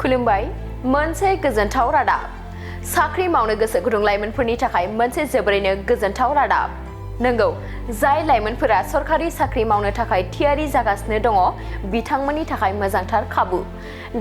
खुलुमबाय मोनसे गोजोनथाव रादाब साख्रि मावनो गोसो गुदुं लाइमोनफोरनि थाखाय मोनसे जोबोरैनो गोजोनथाव रादाब नंगौ जाय लाइमोनफोरा सरकारि साख्रि मावनो थाखाय थियारि जागासिनो दङ बिथांमोननि थाखाय मोजांथार खाबु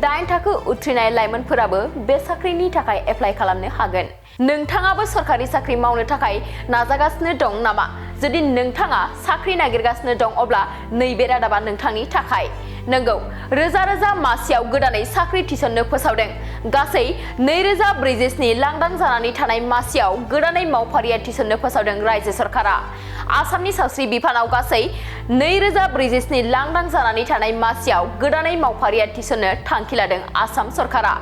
8 थाखो उथ्रिनाय लाइमोनफोराबो बे साख्रिनि थाखाय एप्लाइ खालामनो हागोन नोंथाङाबो सरकारि साख्रि मावनो थाखाय नाजागासिनो दं नामा जुदि नोंथाङा साख्रि नागिरगासिनो दं अब्ला नैबे रादाबा नोंथांनि थाखाय नंगौ रोजा रोजा मासियाव गोदानै साख्रि थिसननो फोसावदों गासै 2047 लांदां जानानै थानाय मासियाव गोदानै मावफारिया थिसननो फोसावदों रायजो सरकारा आसामनि सावस्रि बिफानाव गासै 2047 लांदां जानानै थानाय मासियाव गोदानै मावफारिया थिसननो थांखि लादों आसाम सरकारा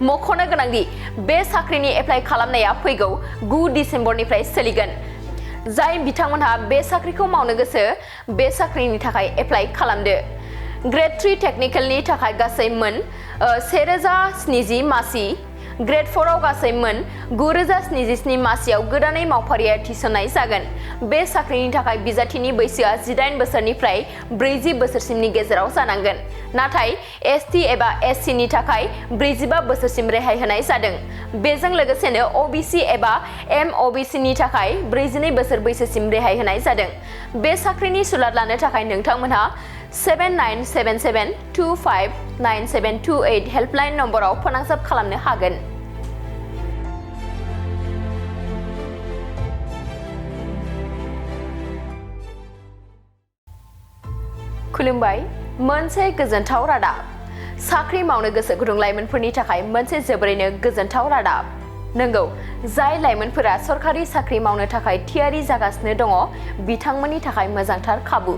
मख'नो गोनांदि बे साख्रिनि एप्लाइ खालामनाया फैगौ 9 डिसेम्बरनिफ्राय सोलिगोन जाय बिथांमोनहा बे साख्रिखौ मावनो गोसो बे साख्रिनि थाखाय एप्लाइ खालामदो ग्रेड 3 टेक्निकेलनि थाखाय गासै मोन 1070 मासि ग्रेड 4 आव गासै मोन 9077 मासियाव गोदानै मावफारिया थिसननाय जागोन बे साख्रिनि थाखाय बिजाथिनि बैसोआ 18 बोसोरनिफ्राय 40 बोसोरसिमनि गेजेराव जानांगोन नाथाय एसटि एबा एससि नि थाखाय 45 बोसोरसिम रेहाय होनाय जादों बेजों लोगोसेनो ओबिसि एबा एमओबिसि नि थाखाय 42 बोसोर बैसोसिम रेहाय होनाय जादों बे साख्रिनि सुलाद लानो थाखाय नोंथांमोनहा 7977259728 हेल्पलाइन नम्बराव फोनांजाब खालामनो हागोन खुलुमबाय मोनसे गोजोनथाव रादाब साख्रि मावनो गोसो गुदुं लाइमोनफोरनि थाखाय मोनसे जोबोरैनो गोजोनथाव रादाब नंगौ जाय लाइमोनफोरा सरकारि साख्रि मावनो थाखाय थियारि जागासिनो दङ बिथांमोननि थाखाय मोजांथार खाबु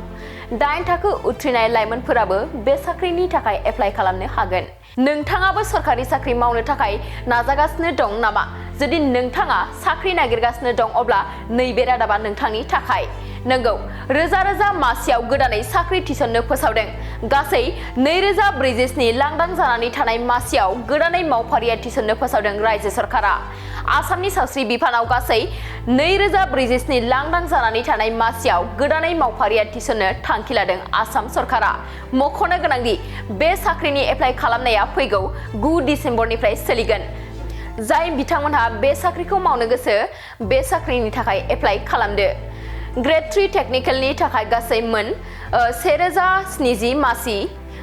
8 थाखो उथ्रिनाय लाइमोनफोराबो बे साख्रिनि थाखाय एप्लाइ खालामनो हागोन नोंथाङाबो सरकारि साख्रि मावनो थाखाय नाजागासिनो दं नामा जुदि नोंथाङा साख्रि नागिरगासिनो दं अब्ला नैबे रादाबा नोंथांनि थाखाय नंगौ रोजा रोजा मासियाव गोदानै साख्रि थिसननो फोसावदों गासै 2047 लांदां जानानै थानाय मासियाव गोदानै मावफारिया थिसननो फोसावदों रायजो सरकारा आसामनि सावस्रि बिफानाव गासै 2047 लांदां जानानै थानाय मासियाव गोदानै मावफारिया थिसननो थांखि लादों आसाम सरकारा मख'नो गोनांदि बे साख्रिनि एप्लाइ खालामनाया फैगौ 9 डिसेम्बरनिफ्राय सोलिगोन जाय बिथांमोनहा बे साख्रिखौ मावनो गोसो बे साख्रिनि थाखाय एप्लाइ खालामदो ग्रेड 3 टेक्निकेलनि थाखाय गासै मोन 1070 मासि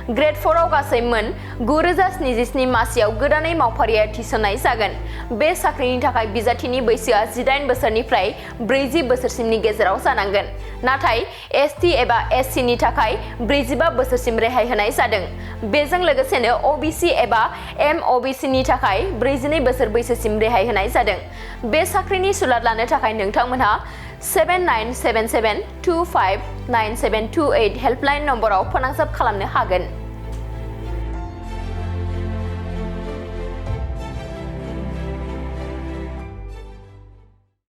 ग्रेड 4 आव गासै मोन 9077 मासियाव गोदानै मावफारिया थिसननाय जागोन बे साख्रिनि थाखाय बिजाथिनि बैसोआ 18 बोसोरनिफ्राय 40 बोसोरसिमनि गेजेराव जानांगोन नाथाय एसटि एबा एससि नि थाखाय 45 बोसोरसिम रेहाय होनाय जादों बेजों लोगोसेनो ओबिसि एबा एमओबिसि नि थाखाय 42 बोसोर बैसोसिम रेहाय होनाय जादों बे साख्रिनि सुलाद लानो थाखाय नोंथांमोनहा 7977259728 हेल्पलाइन नम्बराव फोनांजाब खालामनो हागोन